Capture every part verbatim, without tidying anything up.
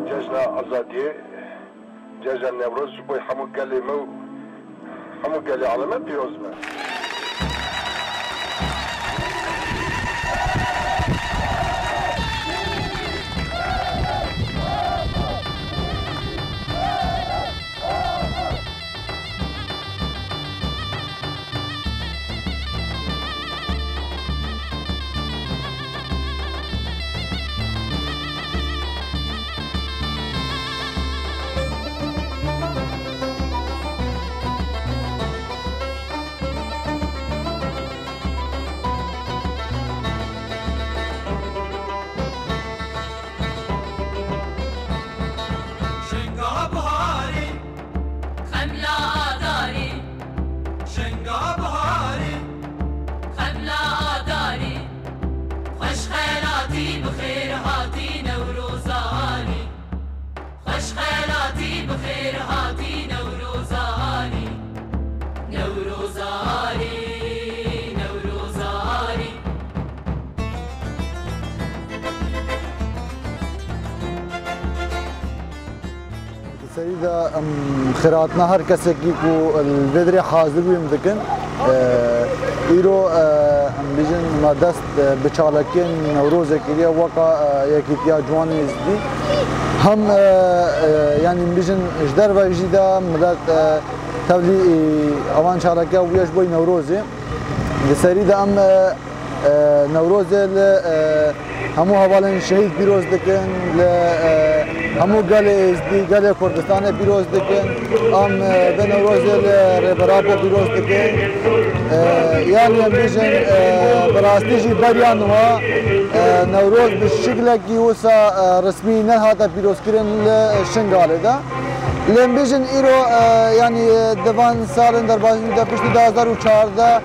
Cejna Azadiyê, Cejna Newroz ji bo hemû gelê me û hemû gelê aleme pîroz be. Şenga buharî, xemla adarî. Şenga buharî, xemla adarî. Xweş xelatî, bi xêr hatî Newroza alî. Xweş xelatî, bi xêr hatî Newroza alî. Newroza alî, Newroza alî. Di serî de em xêrhatina her kesekî ku li vê derê hazir bû em dikin. E, îro, e, em bêjin me dest, e, bi çalakiyên Newrozê kiriye weka, e, Yekîtiya Ciwanê Êzidî. Hem, e, e, yanî em bêjin ji derve jî de milet, e, tevlî, e, evan çalakiya bûye ji bo Newrozê. Di serî de em, e, e, Newrozê li, e, hemû hevalên şehîd pîroz dikin, li, e, hemû gelê Êzdî, gelê Kurdistanê pîroz dikin. Em, e, vê Newrozê li Rêber Apo pîroz dikin. E, yanî em bêjin, e, bi rastî jî beriya niha, e, Newroz bi şiklekî wisa, e, resmî nehate pîrozkirin li Şingalê de. Lê em bêjin îro, e, yanî, e, di van salên derbasî de piştî du hezar û çardeh,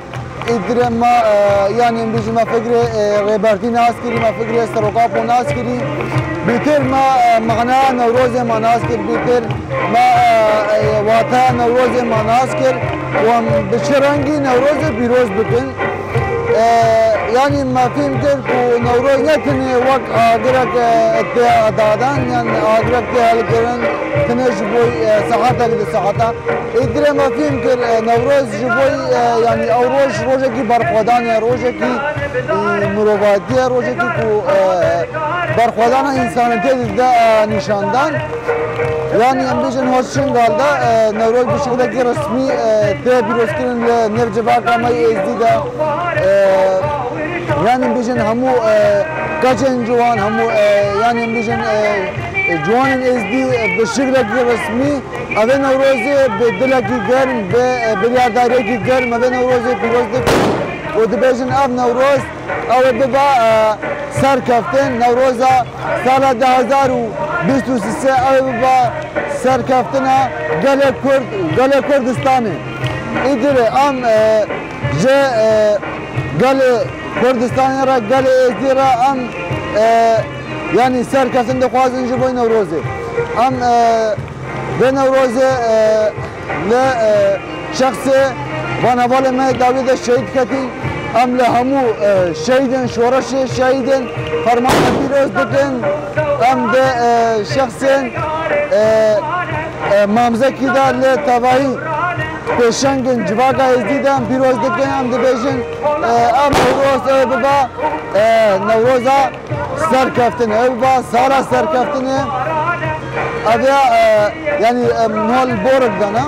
Îdirê me, e, yanî em bêjin me fikrê, e, Rêbertî nas kirî, me fikrê Serok Apo nas kirî. Bêtir me, e, manaya Newrozê me nas kir, bêtir me, e, e, wateya Newrozê me nas kir. Û em bi çi rengî Newrozê pîroz bikin? E, yanî me fêm kir ku Newroz ne tenê wek agirek, e, tê dadan, yan agirek tê helkirin, tenê ji bo, e, saetek di saeta. Êdirê me fêm kir, e, Newroz ji bo, e, yanî ew roj, rojekî berxwedan e, rojekî, e, mirovatî ye, rojekî ku, e, berxwedana însanetiyê dide, e, nîşandan. Yanî em bêjin hot Şingal de, e, Newroz bi şiklekî resmî, e, tê pîrozkirin li nêv civaka me yê Êzdî de. E, yanî em bêjin hemû, e, keçên ciwan, hemû, e, yanî em bêjin, e, e, ciwanên Êzdî bi şiklekî resmî Evê Newrozê bi dilekî germ, bi, e, biryardariyekî germ, evê Newrozê pîroz dikin û dibêjin ev Newroz, ew ê bibe, e, serkeftin, Newroza sala du hezar û bîst û sê, ew ê bibe serkeftina gelê Kurd û gelê Kurdistanê. Îdirê em, e, ji, e, gelê Kurdistanê re, gelê Êzdî re em, e, yanî serkeftin dixwazin ji bo Newrozê. Em, e, Vê Newrozê, e, li, e, şexsê van hevalê me dawiyê de şehîd ketî. Em li hemû, e, şehîdên şoreşê, şehîdên fermanê pîroz dikin. Em di, e, şexsên, e, e, Mamzekî de li tevahî pêşengên civaka Êzdî de em pîroz dikin. Em dibêjin, e, ev Newroz, e, bibe, e, Newroza serkeftinê, ew ba sala serkeftinê. Ev ya, e, yanî, e, niha li Borik de ne.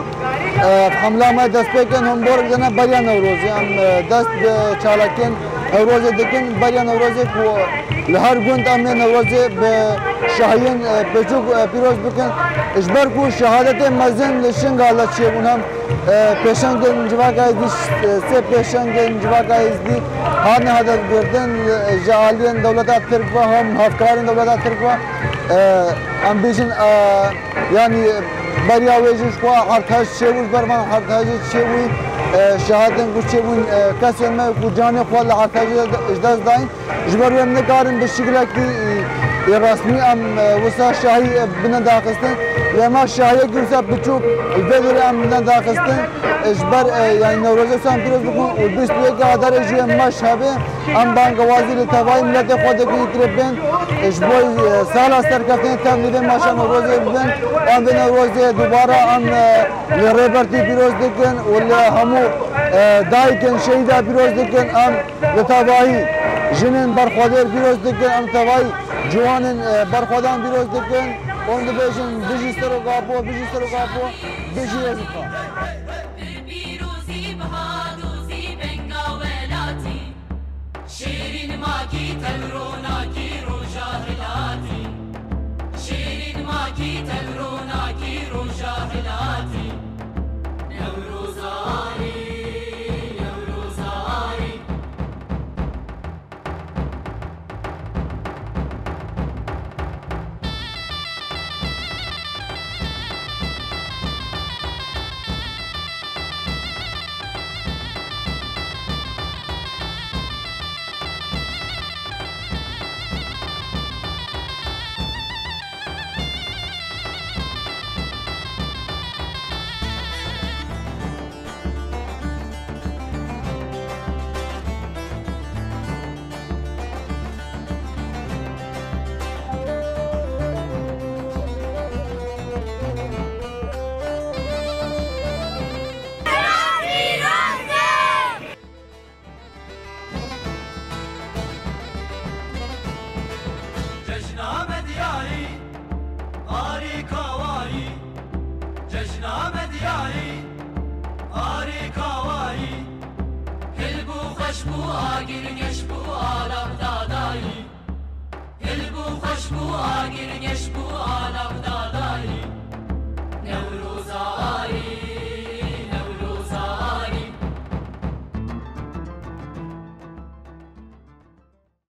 E, hemla me dest pê kirin, hûn Borik de ne, beriya Newrozê. Em, e, dest bi çalakiyên Newrozê dikin. Beriya Newrozê ku li her gund em ê Newrozê bi şahiyên, e, pêçûk, e, pîroz bikin. Ji ber ku şehadetên mezin li Şingal de çêbûn, hem E, pêşengên civaka Êzdî, e, sê pêşengên civaka Êzdî hatine hedefgirtin, e, ji aliyên dewleta Tirk ve, hem hevkarên dewleta Tirk ve. E, em bêjin, e, yanî beriya wê jî ji xwe erdhej çêbû, ji ber van erdhejê çêbûyî, e, şehadên ku çêbûn, e, kesên me ku canê xwe li erdhejê de ji dest dayîn. Ji ber wê em nikarin bi şiklekî, e, resmî em, e, wisa şahî, e, bine daxistin. Lê me şahiyekî wisa piçûk li vê derê em bilind daxistin, ji ber, e, yanî Newrozê wisa em pîroz bikin û bîst û yek Adarê jî wê meş hebe, em bangewazî li tevayî miletê xwe dikin, îtirê bên, e, ji bo, e, sala serkeftinê tev li vê meşa Newrozê bibin, em vê Newrozê dubara em, e, li Rêbertî pîroz dikin û li hemû, e, dayikên şehîda pîroz dikin, em li tevayî jinên berxwedêr pîroz dikin, em li tevayî ciwanên, e, berxwedan pîroz dikin. Hûn dibêjin, "Bijî Serok Apo, bijî Serok Apo, bijî Êzidixa." Bi pîrozî, biha dozî, benga welatî. Şêrîn makî, tev ronakî, roja hilatî. Şêrîn makî, tev ronakî, roja hilatî. Newroz arî, Newroz arî. Cejna me diyarî, arî kawayî. Cejna me diyarî, arî kawayî. Hil bû, xweş bû, agir geş bû, alam dadayî. Hil bû, xweş bû, agir geş bû,